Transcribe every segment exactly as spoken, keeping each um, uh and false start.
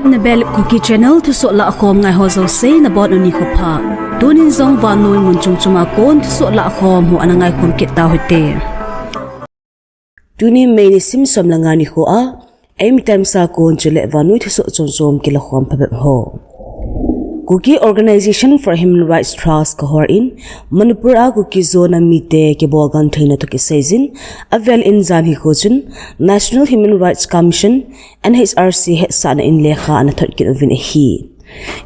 Nabel Kuki Channel thusoh lahkhom ngai ho jouse nabonun nikho pha. Tunin jong vannoi mun chom chom a kon thusoh lahkhom ho ana ngaikhom kit tauhite. Tuni May nisim som le nga nikho a, eimi time's a kon chule vannoi thusoh chom chom kilakhom phabep ho. Kuki Organisation for Human Rights Trust KOHUR in Manipur a Kuki-Zo nam mite kibol gentheina toh kiseijin, avel in jan hi kho chun National Human Rights Commission, N H R C hetsahna in lekha ana thot kit uvin ahi.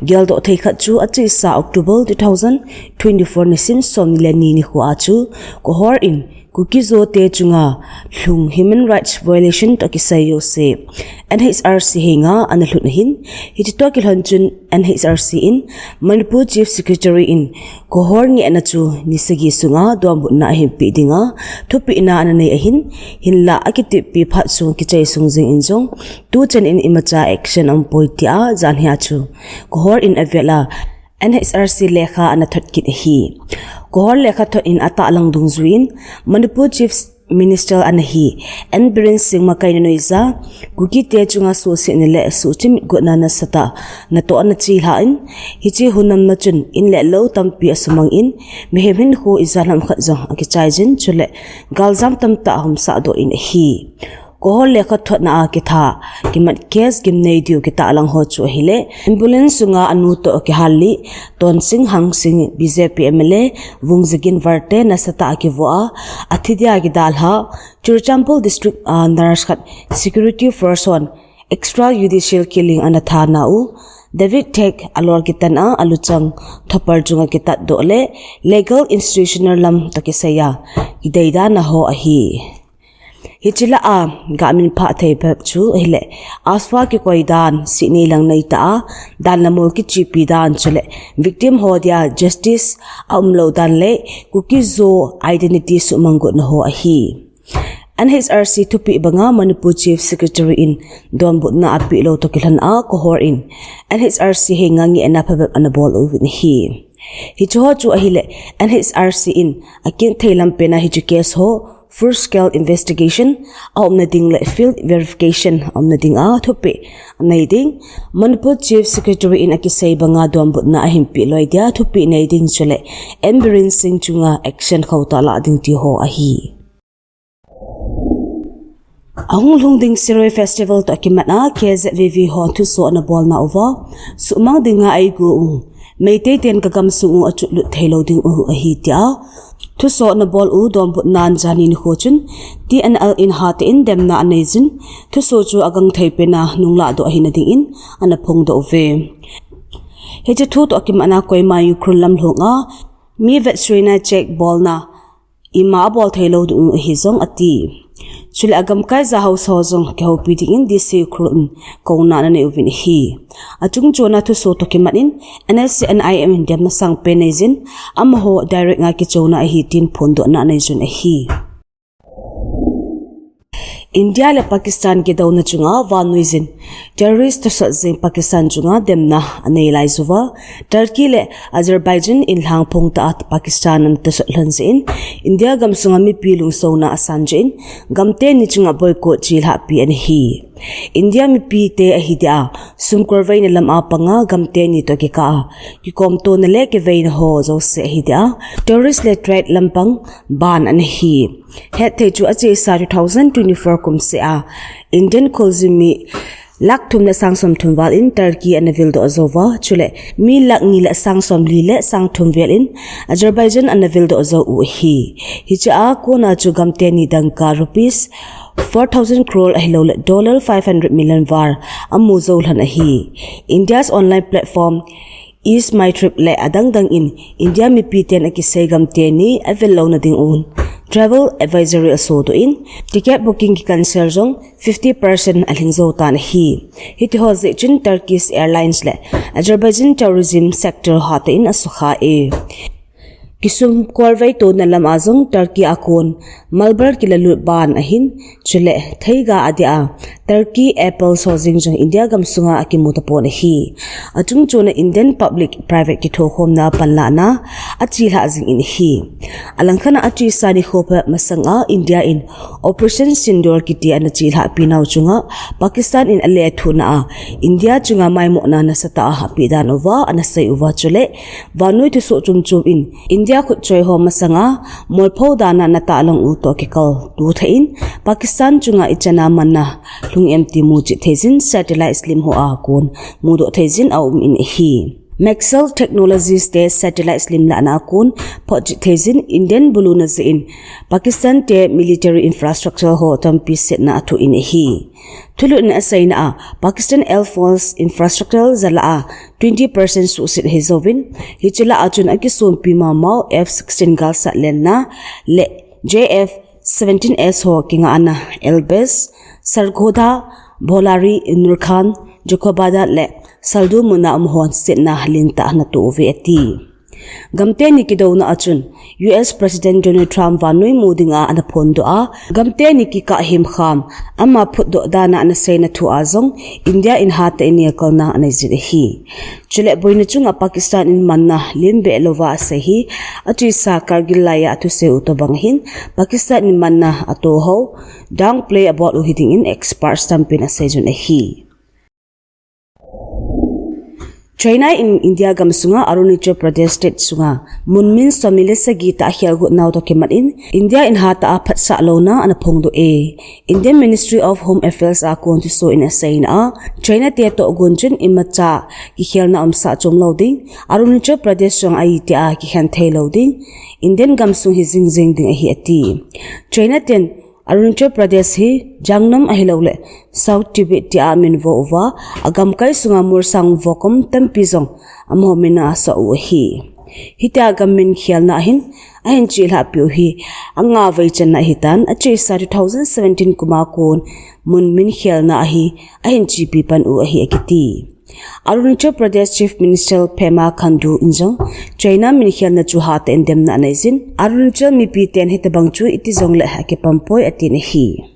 Geldoh thei khat chu achesa October two thousand twenty-four nisim som ni le ni nikho a chu KOHUR in Kuki-Zo te chunga lhung human rights violation toh kisei jouse N H R C henga ana lhut ahin, hiche toh kilhon chun N H R C in Manipur Chief Secretary in KOHUR ngehna chu ni sagi sunga donbutna ahinpeh dinga thupehna ana nei ahin, hinla akiteppi phat sung kichai sung jing in jong tuchan in imacha action aumpoi tia jan hi a chu KOHUR in avel a N H R C lekha ana thot kit ahi. KOHUR lekha thot in atahlang dungjuiyin Manipur Chief Minister ana hi N Biren Singh makaina noiya Kuki te chunga suhsetna le suhchimit gotna nasatah natoh ana chelhah in, hiche hunam a chun in le lou tampi asumang in, mihem hinkho ijat ham khat jong akichai jin, chule galjam tamtah ahung sahdoh in ahi. KOHUR lekha thotna a kitha kimat case gimnei diu kitahlang ho chu ahile, ambulance sunga anu toh kihal lih Tonsing Hangsing, B J P M L A, Vungzagin Varte nasatah akivoh a, athi dia kidalha Churachandpur District a nurse khat security force hon extrajudicial killing ana thanau David Thek alor kitan a aluchang thopal chunga kitatdoh le legal institutional lam toh kiseiya kideidana ho ahi. Hiche lah a gamin phah thei phabep chu ahile, AFSPA kikoi dan, sihnei langnei tah a dan le mol kichepi dan chule victim ho dia justice aumlou dan le Kuki-Zo identity suhmang gotna ho ahi. N H R C thupeh banga Manipur Chief Secretary in donbutna apehlou toh kilhon a KOHUR in N H R C henga ngehna phabep ana bol uvin ahi. Hiche ho chu ahile, N H R C in akinthei lampen a hiche case ho full scale investigation aumna ding le field verification aumna dinga thupeh anei ding, Manipur Chief Secretary in akisei banga donbutna ahinpeh loi dia thupeh nei ding chule N Biren Singh chunga action khauhtah lah ding ti ho ahi. Ahung lhung ding Shirui Festival toh akimat a K Z V V ho thusoh ana bolna uva, suhmang dinga eigo u, Meitei ten kagamsung u achutlut theilou ding u ahi tia thusoh ana bol u donbutna in jan hi nikho chun T N L in hatah in demna anei jin, thusoh chu agangthei pen a nunglah doh ahina dingin ana phongdoh uve. Hiche thu toh akimat a koima Ukhrul lam lhunga mi vetsuina check bolna ima abol theilou ding u ahi jong ati. Chule agamkai ja haosa ho jong kihoupi dingin D C Ukhrul in kouna ana nei uvin ahi. Achung chon a thusoh toh kimat in N S C N I M in demna sangpen nei jin, amaho direct nga kichouna ahi tin phondohna anei jun ahi. India le Pakistan kidouna chunga vannoi jin terrorist tosot jing Pakistan chunga demna anei lai jouva, Turkey le Azerbaijan in lhangphong tah a Pakistan ana tosot lhon jeh in, India gamsunga mipi lungsona asan jeh in, gamteni chunga boycott chelhahpi ana hi. India mipite ahi dia, sum kolveina lam a panga gamteni toh kikah a kikomtona le kiveina ho jouse ahi dia, terrorist le trade lampang ban ana hi. Hetthei chu achesa two thousand twenty-four kum seh a Indian kholjin mi lakh thum le sang somthum val in Turkey ana vildoh jouva, chule mi lakh ni le sang somli le sang thum vel in Azerbaijan ana vildoh jou u ahi. Hiche a kona chu gamteni dangka rupees four thousand crore ahilouleh dollar five hundred million val amu jou lhon ahi. India's online platform EaseMyTrip le adangdang in India mipiten akisei gamteni avel louna dingun travel advisory asodoh in, ticket booking kicancel jong fifty percent alhing jou tan ahi. Hitiho jeh chun Turkish Airlines le Azerbaijan tourism sector hatah in asukha e. Kisum kolvei tona lam a jong Turkey a kon malbar kilalut ban ahin, chule theiga adia Turkey apple sojing jong India gamsunga akimu tapon ahi. Achungchona Indian public private kithokhomna panlahna achilhah jingin ahi. Alangkhat a achesa nikho phabep masanga India in Operation Sindoor kiti ana chelhahpi nau chunga Pakistan in alethuhna a India chunga maimohna nasatah a apeh dan uva ana sei uva chule vannoi thusoh chomchom in India khutchoi ho masanga molpho dana natah long u toh kikal tu thei in Pakistan chunga ichana manna lhung em ti muchih theijin satellite lim hoa kon mudoh theijin aumin ahi. Maxar Technologies te satellite lim lahna a kon photchih theijin Indian buluna jeh in Pakistan te military infrastructure ho tampi setna athoh in ahi. Thulhut in aseina a Pakistan Air Force infrastructure jalah a twenty percent suhset ahi jouvin, hiche lah a chun akisonpi mamau F sixteen galsat lenna le J F seventeen S ho kingahna Elbaz, Sargodha, Bhollari, Nurkhan, Jacobada le Saldu muna um hon setna lentah ana toh uve ati. Gamteni kidouna a chun U S President Donald Trump vannoi mu dinga ana phondoh a, gamteni kikah himkham ama phutdoh dana ana seina thu a jong India in hatah in nelkalna ana jih ahi. Chule boina chunga Pakistan in manna lembeh louva asei hi achesa Kargil laiya athusei u tobang hin Pakistan in manna atoh ho downplay abol u hiding in experts tampin aseijun ahi. China in India gamsunga Arunachal Pradesh state sunga mun min som le sagi tah akhel got nau toh kimat in India in hatah a phatsah louna ana phongdoh e. Indian Ministry of Home Affairs a kon thusoh in aseina a, China te toh gon chun imacha kikhelna umsah chom lou ding, Arunachal Pradesh sunga ahi tia kikhen thei lou ding, Indian gamsung hi jingjing ding ahi ati. China ten Arunachal Pradesh hi Jangnom ahilouleh South Tibet tia amin vo uva, agamkai sunga molsang vokom tampi jong amaho mina asah u ahi. Hitia gam min khelna ahin ahin chelhahpi u hi angavei channa ahitan, achesa two thousand seventeen kuma kon mun min khelna ahi ahin chepi pan u ahi akiti. Arunachal Pradesh Chief Minister Pema Khandu in jong China min khelna chu hatah in demna aneijin, Arunachal mipi ten hitobang chu iti jongle akipang poi atin ahi.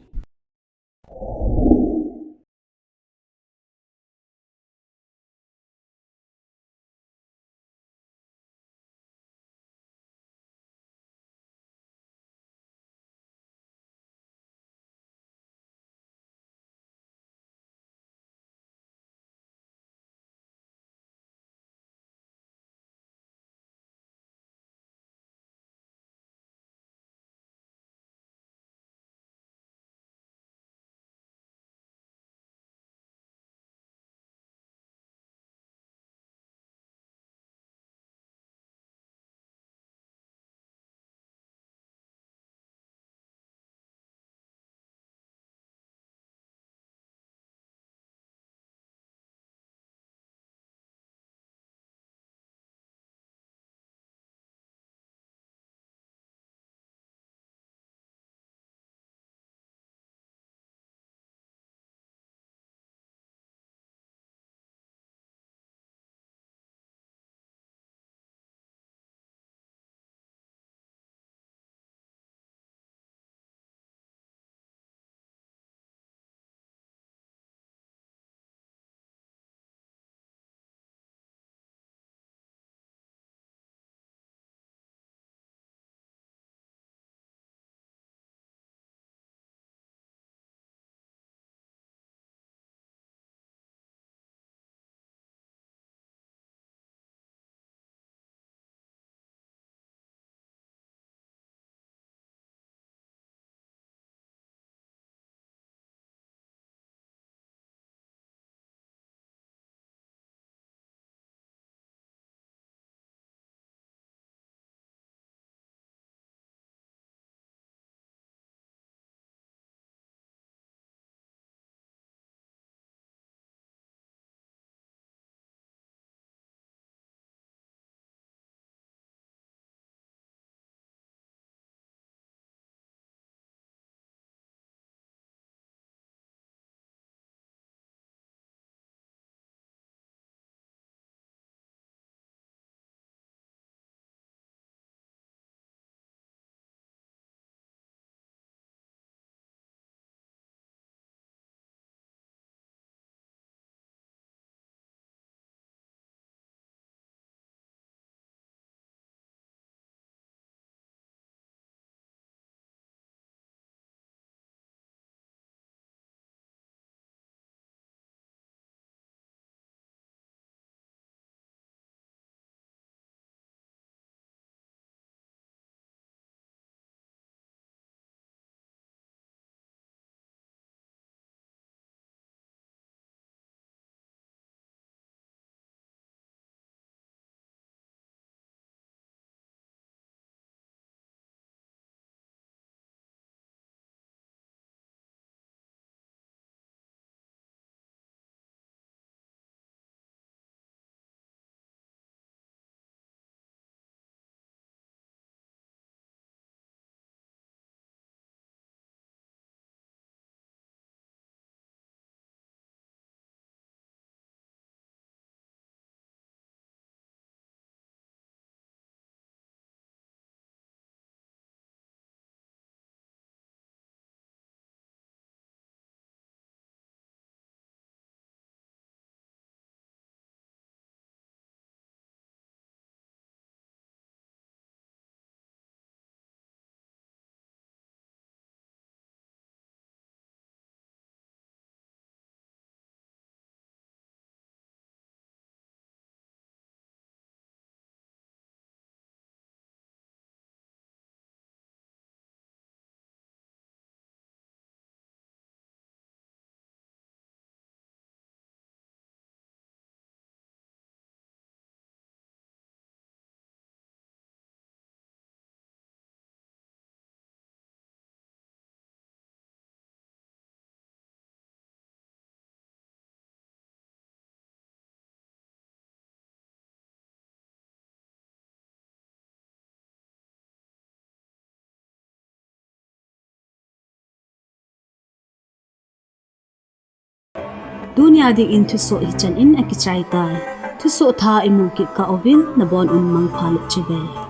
Tunia dingin thusoh hichan in akichaitai. Thusoh thah imu kit kah uvin nabonun mangpha le chibai.